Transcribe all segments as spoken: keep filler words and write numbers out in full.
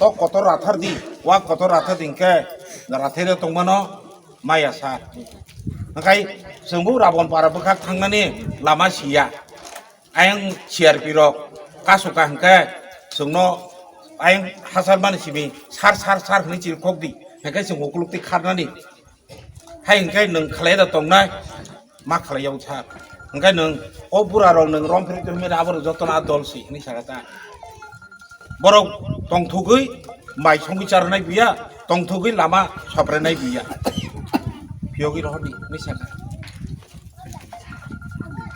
O kotor rathar di, wa kotor rathar di hwnkhe rathai de tongmano maya sa. Hwnkhe chwngbo Rabon para bwkhak thangnani lama siya. Ayang C R P rok kasu ka hwnkhe chwngno ayang hachal mani simi sar sar sar hwnwi chirikhok di. Hwnkhe chwng ukuluk twi kharnani. Hai hwnkhe nwng khlai da tongnai, ma khlai yau sa. Hwnkhe nwng o bura rok nwng rom phri tongmani abo rok jotono a dol si hwnwi saka ta. Borok tongthogwi mai songwi charnai buya, tongthogwi lama soprenai buya. Phiyogwi rohordi hwnwi saka.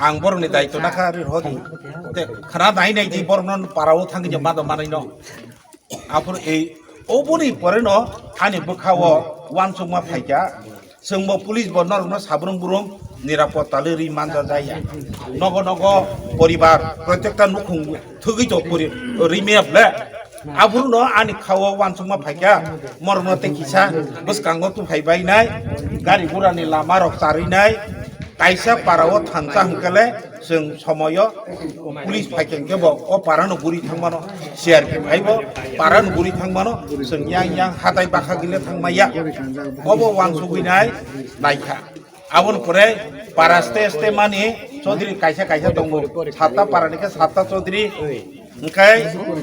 Ang borokni daityo nakha ri rohordi. Te khana nai nai di borokno parao thangwi je mado manai no. Aphuru ei oboni pore no ani bwkha o uansukma phaikha. Chwngbo police bo norokno sabrung burung nirapotta le ri manja jaya. Nogo nogo poribar protekta nukhung thugwi to pori ri meyap le. Aphuru no ani kha o uansukma phaikha. Morokno tei kisa bwskango tuphai bainai. Gari gura ni lama rok charwi nai. Kaisa para o thansa hwnkhe le chwng somoyo police phaikhe hwnkhe bo o para no guri thangmano, C R P phai bo para no guri thangmano, chwng yang yang hatai bakha gile thangmaya. Obo uansugwi nai naikha. Aboni pore para ste ste mani Chaudhary kaisa kaisa tongo, satta para ni khe satta Chaudhary, hwnkhe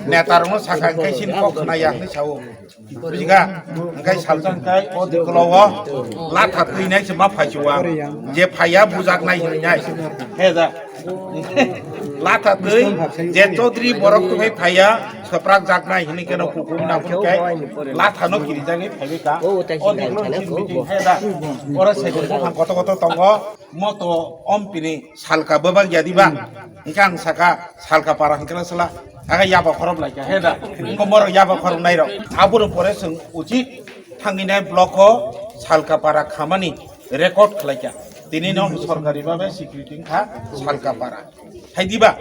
neta rokno sakha hwnkhe sini kok khna ya hwnwi sao. Bujikha? Hwnkhe salsa hwnkhe o dikologo latha twinai se ma phaichua. Je phaiya bujaknai hinwi nai. He da. Latha twi je Chaudhary borok twi phaiya swprak jaknai hinwi keno kukum na hwnkhe lathano kirijagwi phaiwi ka. O dikolo sini meeting he da. Oro se buphang koto koto tongo. Moto ompini salka bebak yadiba. Hwnkhe ang saka salka para hwnkhe sala. Aga yaba khorop laikha he da. Hwnkhe morok yaba khorop nairok. Aboni pore chwng uchit thangwi nai block o salka para khamani record khlaikha. Tini no sorkari babe security wngkha salka para. Hai diba?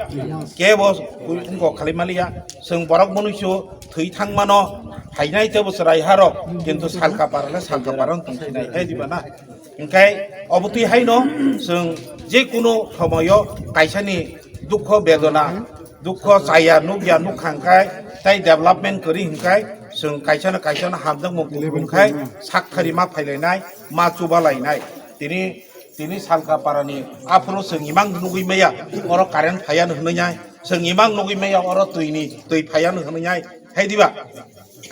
Kebo wngkok khalai maliya. Chwng borok munuisu thwi thangmano phainai tebo chwrai harok. Kintu salka para le salka para wng tongsinai. Hai diba na? Hwnkhe obo twi haino chwng je kunu somoyo kaisani dukho bedona, dukho chaya nukya nukha hwnkhe tei development kwrwi hwnkhe chwng kaisano kaisano hamjakmung kubun khai sak thari ma phailainai, ma chubalainai. Tini, tini salka parani aphuru chwng imang nugwi maya, oro current phaiya hwnwi nai, chwng imang nugwi maya, oro twini twi phaiya hwnwi nai. Hai diba?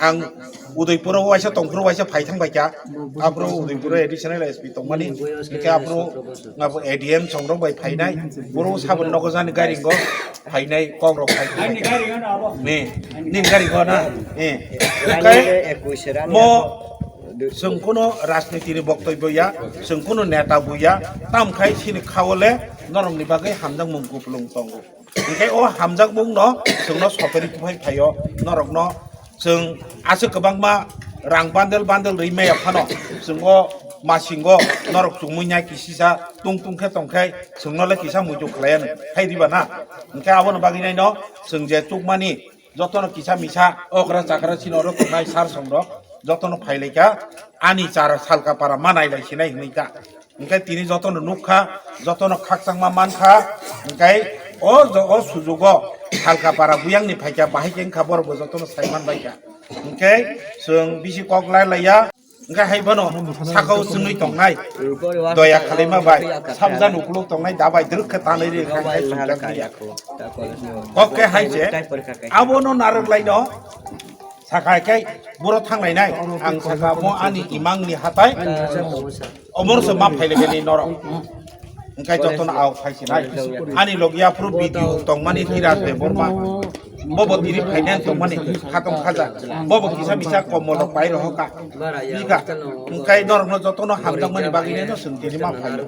Ang Udaipuro waisa tongphuru waisa phai thang baikha. Aphuru Udaipuro additional S P tongmani. Hwnkhe aphuru abo A D M songrok bai phainai. Boro saboni nogo jani gari go phainai kok rok phai. Ni, ni gari go na. Eh. Kai mo chwng kuno rajniti ni boktobyo ya, chwng kuno neta bo ya, tam khai sini khawole norokni bagwi hamjakmung kupulung tongo. Hwnkhe o hamjakmungno chwngno sopari tuphai phaio, norokno chwng aswk kwbangma rang bandel bandel rwi maya phano, chwng o masingo norok chumui nai kisisa tung tung khe tong khe chwngno le kisa muitu khlaiya nw hai diba na? Hwnkhe aboni bagwi naino chwng je chukmani jotono kisa misa okra chakra chini oro tongnai sar songrok jotono phailaikha, ani chara salka para ma nailai sinai hwnwi kha. Hwnkhe tini jotono nukha, jotono khakchangma mankha, hwnkhe o jo-, o sujugo salka para buyangni phaikha, bahai khe wngkha borokbo jotono sai manbaikha. Hwnkhe chwng bisi kok lai laiya, hwnkhe hai bono sakao chwngwi tongnai, doya khalaima bai, sabjan ukuluk tongnai, dabai drwk khe tanwi rw kha, hai chwng jak ya. Kok khe hai se, abono narwk laino, Saka khe boro thang lainai, ang saka mo ani imang ni hatai, omor se ma phai lege ni norok. Hwnkhe jotono ao phai sinai. Ani logi aphuru video tongmani Dhiraj Debbarma. Bobo tini phainai tongmani khatong khaja. Bobo kisa misa komol rok pai rohoka. Bika. Hwnkhe norokno jotono hamjakmani bagwi no chwng tini ma phai.